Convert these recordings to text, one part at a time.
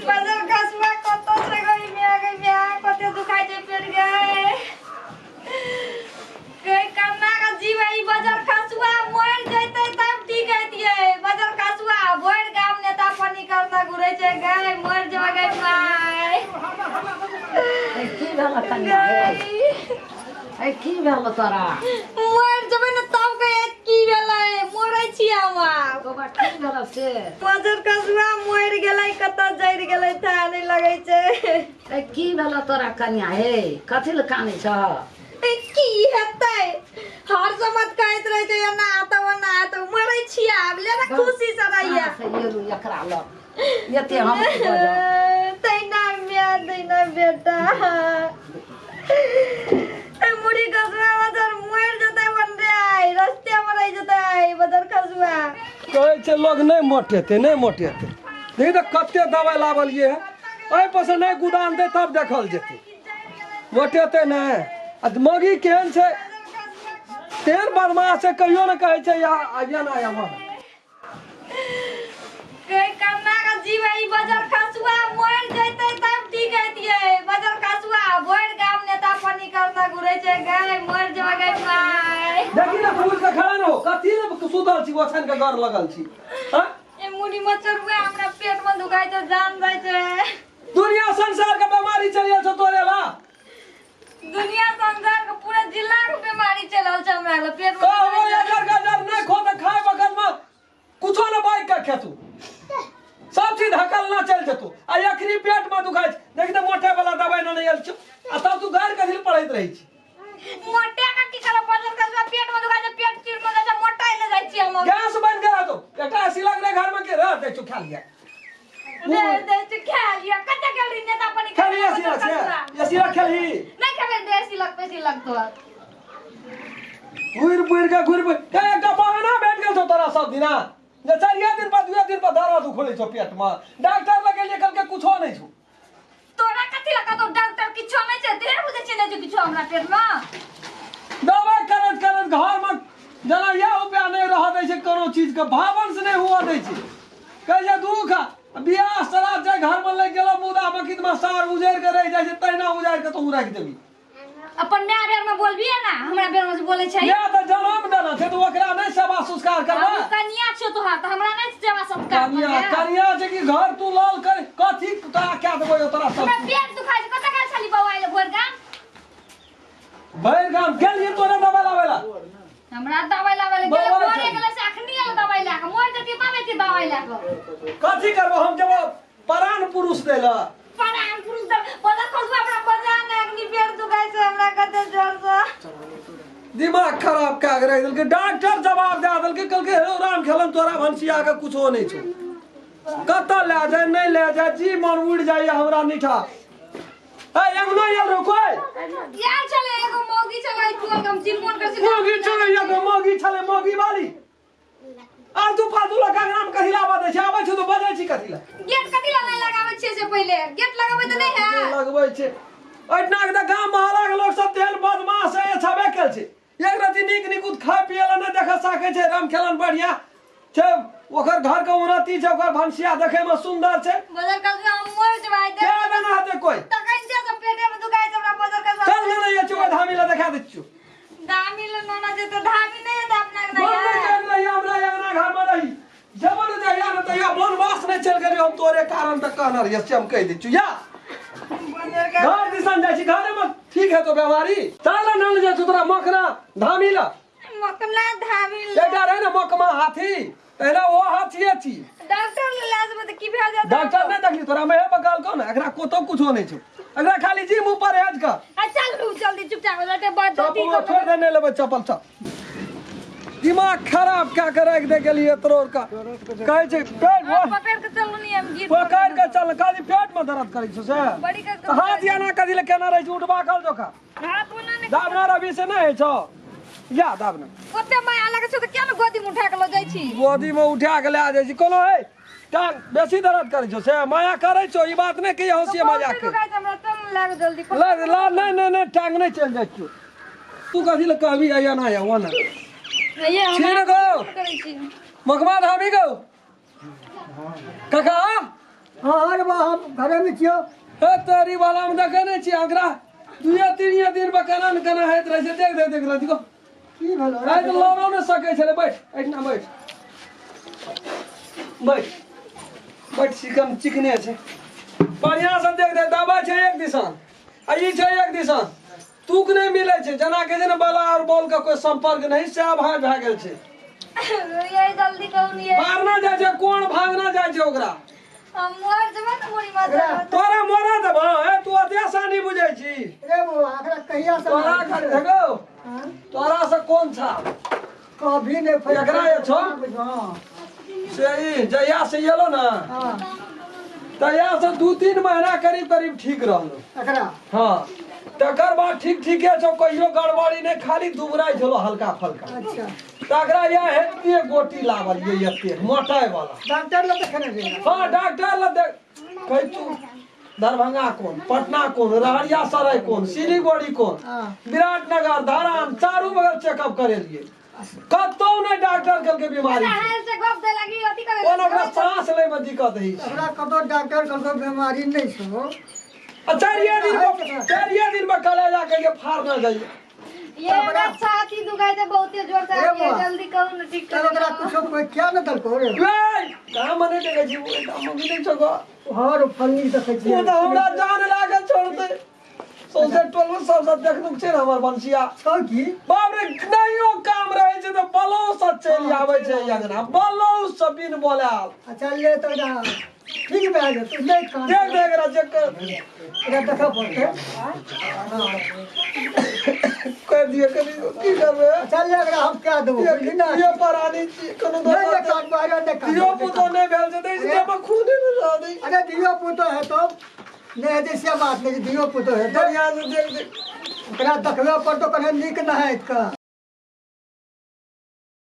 बजर खसुआ कतौ छै गई माय, गई माय, कते दुखाइ छै पेट गई। गई कन्ना के जीव है ई बजर खसुआ, मरि जैतै तब ठीक हेतियै। बजर खसुआ भरि गाम नेता पनी करना घुरै छै गई, मरि जेबै गई माय। की भेल कन्या हे? ए, की भेल तोरा? मरि जेबै ने तब कहियै की भेलै, मरै छियै हम आब। बाबा, की भेल से? बजर खसुआ मरि गेलै, कतऽ जरि गेलै था नहि लगै छै। ए, की भेल तोरा कन्या हे? कथी लए कानै छह? ए, की हेतै, हर समत कहैत रहै छै एना हेतौ ओना हेतौ, मरै छियै आब, ले ने खुशी से रहियै। कहाँ से एलू एकरा लग एते हम की बजब? तहिना माय, तहिना बेटा। ए मुड़ी खसुआ बजर मरि जेतै बन्दे, आइ रस्ते मे रहि जेतै बजर खसुआ। कहै छै लोग नहि मोटेतै, नहि मोटेतै, देखी तऽ कते दवाइ लाबलियै हँ, एहिपर से नहि गुदान दे तब देखल जेतै मोटेतै नहि। आ मौगी केहन छै, तेहन बदमाश छै, कहियो ने कहै छै या आइया ना आया। गई कन्ना के जीव है ई बजर खसुआ, मरि जैतै तब ठीक हेतियै। बजर खसुआ भरि गाम नेता पनी करना घुरै छै गई, मरि जेबै गई माय। देखी ने, फूल के खड़ा न हो, कथी ने सुतल छी, ओछाइन के गर लगल छी, हाँ? ए मुड़ी मचरुआ, हमरा पेट में दुखाइ छै, जान जाइ छै। दुनिया संसार के बीमारी चलि गेल छौ तोरे ला। दुनिया संसार के पूरा जिला के बीमारी चलल छै हमरा लग, पेट में कहबो दुखाइ छै। एकर गजर नहि खो तऽ खाय बखत में कुछो ने बाइक के खेतू, सब चीज हकल ना चल जेतू। आ अखनी पेट में दुखाइ छै, देखी तऽ मोटे वाला दवाइ ने आयल छौ, आ तब तू गारि कथी लए पढ़ैत रहै छी? मोटे का की करब, बजर खसुआ पेट में दुखाइ छै, पेट चीर में जाइ छै, मोटाइ ले जाइ छी हम। गैस बनि गेल तो एकटा सिलक रे घर में के रह दै छौ, खा लिया। दे दे छी, खा लिया। कते गेल नेता पनी? खा लिया सिलक से, ये सिलक खेलही? नहीं खेबै, दे सिलक पे सिलक तो घुरि पुरि के, घुरि पुरि के एकटा बहाना भेट गेल छौ तोरा सब दिना जे चारिये दिन पर दुए दिन पर दर्द उखड़ै छौ पेट में। डॉक्टर लग गेलियै, कहलकै कुछो नहि छौ। तोरा कथी लगा तो डॉक्टर किछो नहीं छै, देह बुझै छै नहि छै किछो हमरा पेट में। दवाइ करैत करैत घर में जेना इएह उपाय नहि रह दै छै, कोनो चीज के भावन से नहि हुअ दै छै। कहै छै दुख बियाह श्राद्ध जाय घर में लागि गेलो, मुदा मकित में सार उजैड़ के रहि जाइ छै, तहिना उजाड़ि के तू राखि देबी। अपन माय बेर में बोलबिए ना, हमरा बेर में बोलै छै। माय तऽ जनम देने छै तऽ ओकरा नहि सेवा संस्कार करबै? हम कनिया छियो तोहार, तऽ हमरा नहि सेवा सत्कार कनिया करबै? कनिया छै कि घर तू लाल कर, कथी तोरा कए देबो यौ तोरा सब? हमरा पेट दुखाइ छै। कतऽ गेल छली बौआ आइले भोर गाम? भरि गाम गेलियै तोरे दवाइ लाबै ला। हमरा दवाइ लाबै ले गेलै? बौआ भोरे छै। गेलै से अखनी आयल दवाइ लए कऽ, मरि जतियै तब एतियै दवाइ लए कऽ। कथी करबो हम जब परान पुरुष दै ला? परान पुरुष दे बजा खसुआ, हमरा बजा ने, अखनी पेट दुखाइ छै हमरा कते जोर से। दिमाग खराब कए के राखि देलकै। डॉक्टर जवाब दए देलकै, कहलकै हे राम खेलन, तोरा भनसिया के कुछो नहि छौ, कतऽ लए जाय नहि लए जाय, जी मन उड़ि जाइए हमरा नीठा। ए अंगना आयल रहो कोइ? यार छलै, एगो मौगी छलै टोल के, हम चिन्हबो नहि करै छी। मौगी छलै, एगो मौगी छलै, मौगी वाली आलतू फालतू लऽ के अंगना मे कथी ला बजै छै? आबै छै तऽ बजै छी कथी ला? गेट कथी ला नहि लगाबै छियै से? पहिले गेट लगाबै तऽ नहि है लगबै छै। एहिठिना के तऽ गाम मोहल्ला के लोक सब तेहन बदमाश है, छबे केल छै, एक रति नीक निकुत खाय पिए ला नहि देख सकै छै। राम खेलन बढ़िया छै, ओकर घर के उन्नति छै, ओकर भनसिया देखे में सुंदर छै। बजर खसुआ, हम मरि जेबै। क्या देना हेतै कोइ? तखन से तऽ पेटे में दुखाइ छै हमरा बजर खसुआ। चल ने, ये चुका धामी ला देखा दै छियौ। धामी ले नोना जेतै, धामी नहि हेतै अपना के। मन नहि नहि कर रही हमरा अंगना घर में रही जब ने जहिया ने तहिया वनवास नहि चलि गेलियै हम तोरे कारण, तऽ कहने रहियै से हम कहि दै छियौ। या घर दिसन जाइ छी, घरे में ठीक है तो बीमारी। चल ने, नल जाइ छौ तोरा मखना धामी ला। मकना धामी ले। एकटा रहै ने मकमा हाथी, तहिना ओ हाथिए छी। डॉक्टर ले ला जेबै तऽ की भए जेतै? डॉक्टर नहि देखली तोरा में हे बगाल को ने, एकरा कोतो कुछो नहि छौ, एकरा खाली जी मुँह पर हेज कर। आ चल जल्दी, चुपचाप हो जाते बस जल्दी। चप्पल छोड़ दे, नहीं लेबै चप्पल। चल, दिमाग खराब कए के राखि दे गेलियै तोर का। कहै छै पेट पकड़ के चलू नी, हम गिर पकड़ के चल, खाली पेट में दर्द करै छौ से। बड़ी के तऽ हाथ एना कथी ले केना रहै छै? उठबा कल जोखा। हाथ ओना ने दाबना रवि से नहि होइ छौ, या दाबना। ओते माया लागै छौ तऽ किया ने गोदी में उठा के लऽ जाइ छी? गोदी में उठा के लए जाइ छी। कोनो हे टांग बेसी दर्द करै छौ से माया करै छौ, ई बात नहि कहियै, हँसी मजाक के। दुखाइ छै हमरा, चल लाग जल्दी। ला ला, नहि नहि नहि, टांग नहि चलि जाइ छौ। तू कथी ले कहबी आया ना आया ओना? ये हम छी ने गो करै छी। मकमा धामी गो काका। हाँ अरे बा, हम घरे में छियो। हे तोरी वाला में देखे नहीं छी एकरा, दुए तीन दिन पर केना ने केना होइत रहै छै। देख देख देख देखो की भेलो? आइ तऽ लड़ो नहि सकै छलै। बैठ एहिठिना, बैठ बैठ बैठ। चिकन चिकने छै, बढ़िआँ से देख दे। दबाइ छै एक दिसन आ ई छै एक दिसन, तुक नहि मिलै छै। जेना के छै ने, बला और बॉल के कोई संपर्क नहीं, सएह भाग भए गेल छै। ये जल्दी कहू ने ये। मारना जाइ छै, कोन भागना जाइ छै ओकरा। हम मर जेबै तऽ मुड़ी मार। तोरा मरा देबह। ए तू अते आसानी बुझै छी? रे बौआ, एकरा कहिया से तोरा घर देखो। हाँ? तोरा से कोन छा? कभी नहीं फैल। एकरा जे छौ? हाँ। से ई जहिया से एलो ने, हाँ, तहिया से 2-3 महीना करीब करीब ठीक रहलो एकरा। हाँ, तकर बाद ठीक ठीके छौ, कहियो गड़बड़ी नहि, खाली दुबराइ छलो हल्का फल्का। अच्छा। तकरा यह एते गोटी लावल ये, एते मोटाइ वाला। डॉक्टर लग देखे नहीं रे? हाँ, डॉक्टर लग देख कही तू, दरभंगा कोन, पटना कोन, रहरिया सराय कोन, सिलीगुड़ी कोन, हाँ। विराटनगर, धरान, चारू बगल चेकअप करेलिए, कतौ नहि डॉक्टर कहलकै बीमारी छै। हाल से गप दे लगी अथी करे। कोन ओकरा सांस लै में दिक्कत होइ छै। एकरा कतौ डॉक्टर कहलको बीमारी नहीं छो? आ चारिये दिन में कलेजा के फाड़ न जाइए। ये हमरा छाती दुखाइ छै बहुते जोर से। रे ये बौआ। जल्दी कहू ने ठीक तब करे। एकरा कुछो कोई क्या न दलको रे? ए, कहाँ मने देखै छी, ओ एकदम मम्मी नहि छौ गो। हर फलनी देखै ओ छियै। तऽ हमरा जान लागल छोड़तै, सौंसे टोल में सबसँ देखनुक छै ने हमर बंसिया। छौ की? बाप रे, नहियो काम रहै छै तऽ बलौ से चलि आबै छै अंगना, बलौ से बिन बोलायल। अच्छा, ले तो एकरा ठीक भए जेतौ, नहीं काम। देख देख एकरा चेक कर। एकरा देखऽ पड़तै। कर दिए कनि, की करबै? अच्छा, ले एकरा हम कए देबो, बुझली ने? ये परानी छी कोनो नहीं दोसर नहीं काटबो, अरे नहीं काटबो। धियो पुतो नहि भेल छै, देखै छी देहमे खूने नहि रहै। अरे धियो पुतो हेतौ, नहि हेतै से बात नहीं, धियो पुतो हेतौ। बढ़िआँ से देख देख। ओकरा देखबे पड़तौ, कने नीक नहाइत कऽ।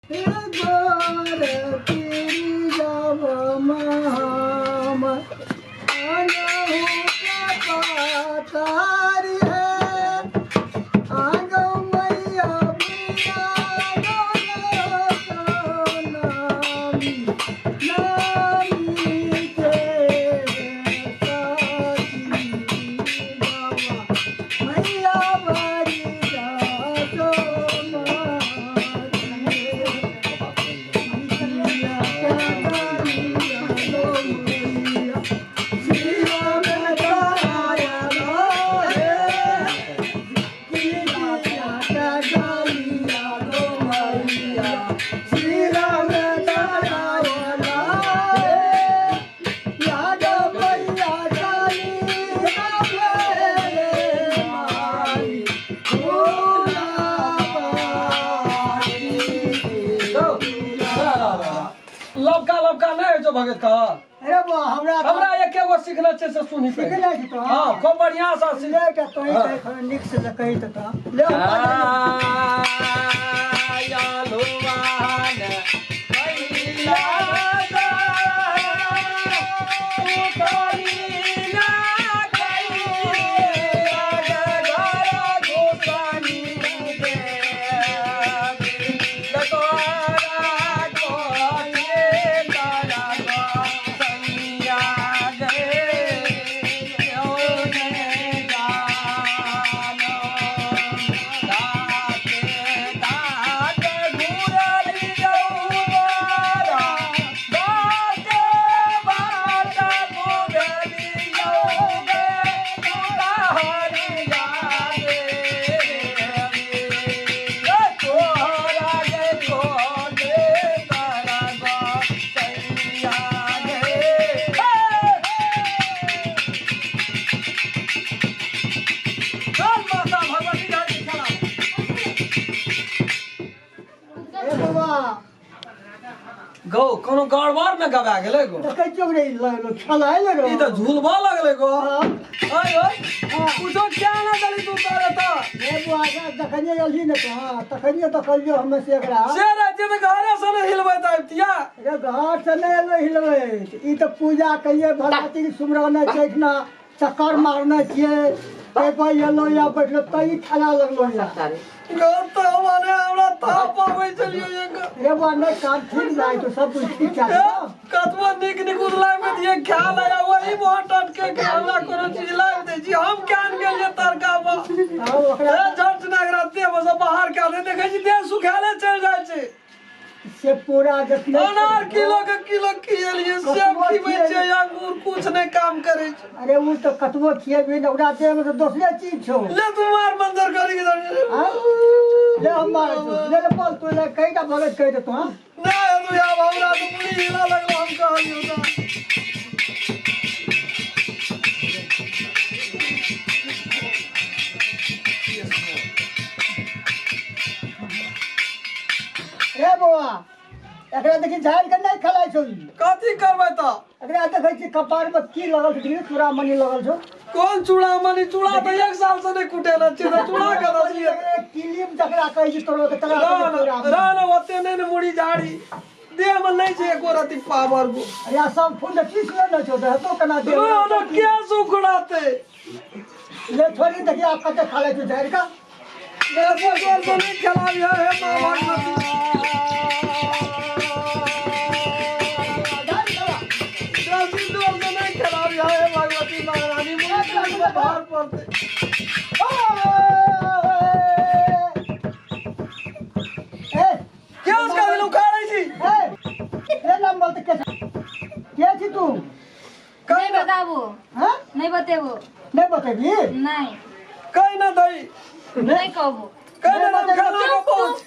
हे गोर तिरिजब महाम, अनहु के पातारी है, आगो मैया मैया नामी नामी के साथी बाबा मैया बारी जातो लबका लबका नहि होइ छौ भगत का? अरे बा, हमरा हमरा एके गो सिखने छै से सुनी पहिले। सिखने छी तो? हाँ, खूब बढ़िया से सीख। ले के तोही कही, नीक से कही तऽ तो ले, हम बाजै। ए बौआ। गौ, कोनो गड़बड़ ने गवा गेलै गो? देखै छियौ रे, लगलो खेलाय लगलो। ई तऽ झूलबा लगलै गो। हाँ। ओय ओय, कुछो क्या ना दली तू तारे तऽ। ए बौआ, जखनिये एलही ने तऽ हाँ, तखनिये देखलियौ हमे से एकरा। से रहै तऽ घरे से नहि हिलबैत आबितिया। अरे घर से नहि एलै हिलबै, ई तऽ पूजा करियै, भगवती के सुमरने छै, एहिठिना चक्कर मारने छियै, ताहि पर एलहुँ या बैठलो तै ई खेला लगलो या। घर तऽ माने हमरा ताप आबै छलियै एक। रे बौआ, नहि काम ठीक भए जेतौ, सब कुछ ठीक छै। कतबो नीक निकुत लाबि के दिए खा ले आ वही मुँह टटके के हमरा कोनो चीज लाबि दै छी हम केहन गेलियै तड़का मे। हाँ, ओकरा ए झट सुना एकरा देह मे से बाहर कए दे देखै छी देह सुखायले चलि जाइ छै। से पूरा जतने अनार किलो के किलो खिएलियै सेब खिबै छियै अंगूर कुछ नहि काम करै छै। अरे उ तऽ कतबो खिएबही ने ओकरा देह में तऽ दोसरे चीज छौ। ले तू मार मंजर करी के हाँ? ले हम मारै छौ ले ले बोल तू ले कईटा भगत कहि देतौ। हाँ नहि तू आब हमरा तऽ मुड़ी हिला लगलो हम कहलियौ तऽ। रे बौआ एकरा देखी झाड़ि के नहि खेलाइ छौ ई। कथी करबै तऽ? एकरा देखै छी कपार में की लगल छौ देखी चूड़ामणि लगल छौ। कोन चूड़ामणि? चूड़ा तऽ एक साल से नहि कुटेने छियै तऽ चूड़ा कतऽ छियै? किलिम जकरा कहै छी तोरो के तकरा रह कहै न छै चूड़ामणि। रह न ओते नहि ने मुड़ी झाड़ी देह में नहि छै एको रति पावर गो। अरे आ सब फूल तऽ चीज लेने छौ तऽ हेतौ केना देह रह न केस उखड़ाते। ले छोड़ी देखी आब कते खा लै छौ झाड़ि के। बेसी जोर से नहि खेलाबिहे हे माँ भगवती। बेसी जोर से नहि खेलाबिहे हे भगवती महारानी मुड़ी टूटि के बाहर पड़तै। ए केस कथी लए उखाड़ै छी? ए ए नाम बोलते के के छी तू? कहि नहीं न बताबू। हाँ नहीं बतेबो। नहीं बतेबी? नहीं कहि न दही नहीं कहबो। कहि न हम खेला के पहुँच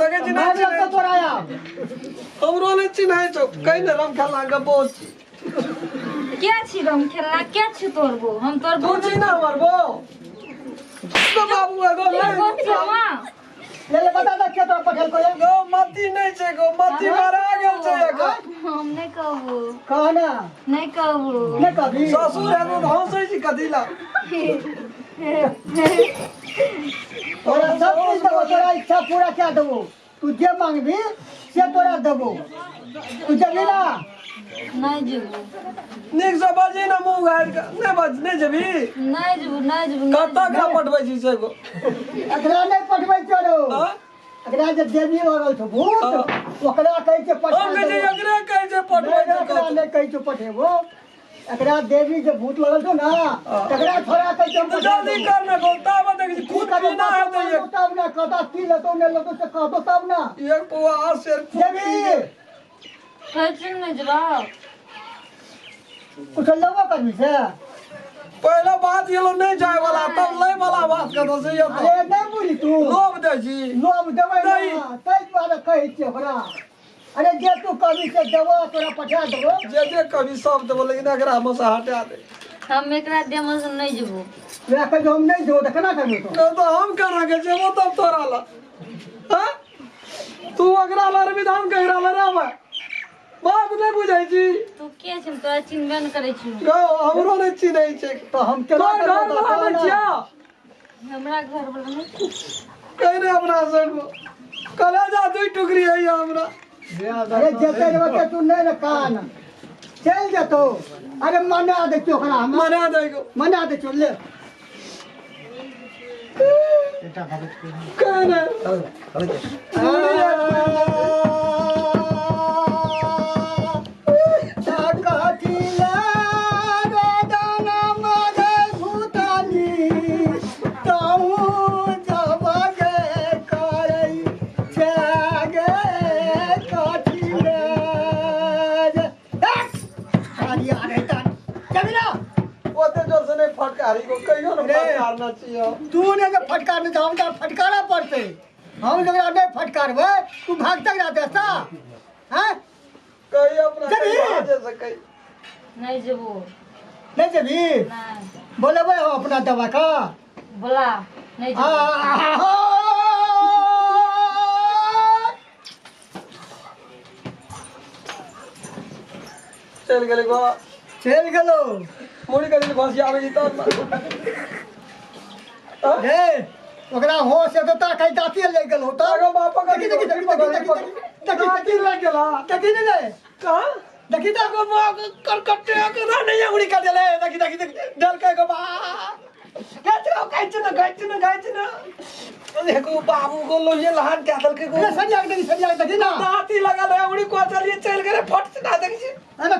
लगै छी नहि मार चिन्है लगतौ तोरा आब। हमरो नहि चिन्है छौ कहि न राम खेला के पहुँच। के छी हम खेलना के छी तोर बो हम तोर तू बो छी न हमर बो तो बाबू एगो बो नहि छी हम। ले ले बता दे के तोरा पठेलको ये। गो मती नहि छै गो मती मारा गेल छै एकर। हम नहीं कहबो। कह ना। नहीं कहबो। नहीं कहबी? ससुर एगो हंसै छी कथी ला? तोरा सब चीज देबो तोरा इच्छा पूरा क्या देबो तू जे मांगबी से तोरा देबो तू जेबी ना? नहीं जेबो। नीक से बाजी ना मुंह गाड़ि के नहि बाज नहि जेबी? नहीं जेबो नहीं जेबो। कतऽ एकरा पठबै छी से गो? एकरा नहि पठबै छियौ रौ। हाँ? एकरा जे देवी लगल छौ भूत हाँ। ओकरा कहै छै पठा हम कहै छी देबो। एकरे कहै छै पठबै नहि, छै एकरा कतऽ। नहि कहै छौ पठेबो एकरा देवी जे भूत लगल छौ ना तकरा छोड़ा कहै छै हम तऽ पठा जल्दी देबो। कर ने गो तब देखै छी की खुद करबो, पीना हेतै एक। तब ना कहता की लेतौ नहि लेतौ से कहतो तब ना। एक पौआ आर शेर खूब देवी पी गेल। कहै छी नहीं जेबो। कुछ लेबो करबी से? पहले बात गेलो नहीं जाए वाला तब लै वाला बात कतऽ से एतौ। अरे नहीं बुझी तू। लोभ दै छी। लोभ देबै ना नहीं। ताहि दुआरे कहै छियै ओकरा। अरे जे तू कहबी से देबो तोरा पठा देबो। जे जे कहबी सब देबो लेकिन एकरा हम से हटा दे। हम एकरा देह से नहीं जेबो। तोरा कहै हम नहीं जेबो तऽ केना करबी तू? नहि तऽ हम केना के जेबो तब तोरा ला? हाँ? तू ओकरा ला रहबी तऽ हम केकरा ला रहबै? बात नहि बुझै छी। तू के छी? तोरा चिन्हबे नहि करै छी। गौ हमरो नहि चिन्है छै। तऽ हम केना तोर घर करबो वाला तऽ नहि कहना। छियौ? हमरा घर वाला नहीं। कहि नहि अपना सब कलेजा दुई टुकड़ी है हमरा। अरे जेते रहबो ते तू नहि ने कान चलि जेतौ। अरे मना दै छियौ ओकरा हम। मना दै गो। मना दै छियौ ले। कहि नहि। ओते जोर से नहि फटकारी गो कहियो ने रे। फटकारना चाहिए। तू ने जे फटकार नहि हम तऽ फटकारा पड़तै। हम जकरा नहि फटकारबै तू भागतक रहतै सा। हैं? कही अपना जेबही? कही बाजे से कही। नहीं जेबो। नहीं जेबही? नहीं। बोलेबै हम अपना दवा का? बोला नहीं जेबो। चलि गेलै गो। चलि गेलौ। मुड़ी कथी घोसी आबै छी तब ने। रे ओकरा होश एतौ तोरा कहीं दाँती लागि गेलौ तऽ। आगो बापा देखी देखी देखी देखी देखी देखी दाँती लागि गेला। देखी ने रे। कहाँ? देखी तऽ। आगो बाप करकटे के रानी अंगुरी काट देले। देखी देखी देखी डल के गो बा। गाछ गाछ न गाछ न गाछ न। देखो बाबू को लोहिए लहान कए देलकै गो। रे सरिया के देखी, सरिया के देखी ना। दाँती लगल है उड़ी को चलिए चल गेलै फट से ना देखै छी। अरे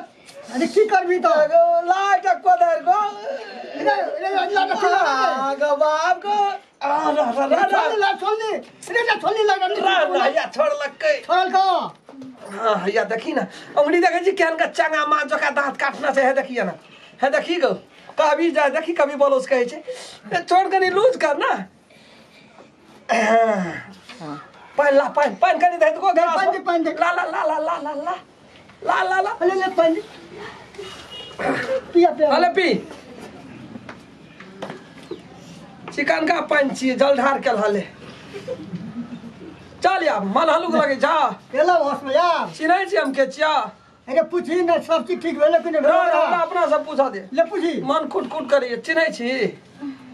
अरे की करबी तो? गो लाइट कोदारि गो। रे रे अल्लाह के खिला आ गो बाप गो आ रा रा रा रा। छोड़ ला, छोड़ ली रे, ना छोड़ ली लगा रा रा या छोड़लकै। छोड़ल को। हाँ या देखी ना अंगुरी देखै छी केहन का चंगा माँ जका दाँत काटना छै। हे देखिए ना, हे देखी गो कभी जाय देखी कभी बोलोस कहै छै। ए, छोड़ कनी लूज कर ना। पानि ला, पानि पानि कनी दे गो गिलास। पानि दे, पानि दे। ला ला ला ला ला ला ला ला ला ला। अरे ले पानि पिया पिया। अले पी चिकन का पानि छियै जलधार के हले। चल या मन हलुक लगे जा। एलो होश में यार। चिन्है छी हम के छिया। अरे पूछी ना सब चीज ठीक भेलै कि नहि रा भेलै? हमरा अपना सब पूछा दे। ले पूछी। मन कुट कुट करैए। चिन्है छी?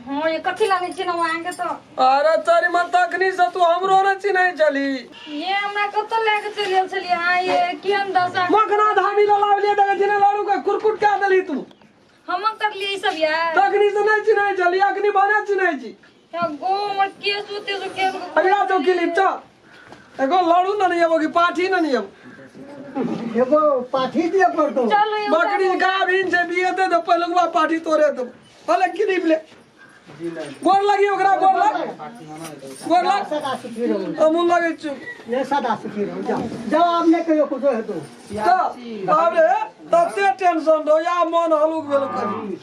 हाँ ये कथी लाने छी ना अहाँके तो? अरे तोरी मन तखनी से तू हमरो ने चिन्है छली। ये हमरा कतऽ लए के चलि गेल छलियै अहाँ? ये केहन दशा? मखना धामी लऽ लाबलियै देखै छी ने लाड़ू के कुरकुट कए देली तू। हम करलियै ई सब यार। तखनी से नहि चिन्है छली, अखनी भने चिन्है छी। गो हमर केस उते सो केस। अरे आ जाओ क्लिप चल। एगो लाड़ू न नहीं एगो की पाठी न नहीं एगो। एगो पाठी दिए पड़तो। चलो ये बकरी गाभिन से बियेते तो पहिलुकवा पाठी तोड़े तो भले क्लिप ले। गोर लगी ओकरा, गोर लग, गोर लग। सदा सुखी रहू। हमहूँ लगै छी। ये सदा सुखी रहू। जाओ जाओ, आब नहि कहियो कुछो हेतौ। तऽ बाप रे तते टेंशन रहो या मन हलुक भेल करी।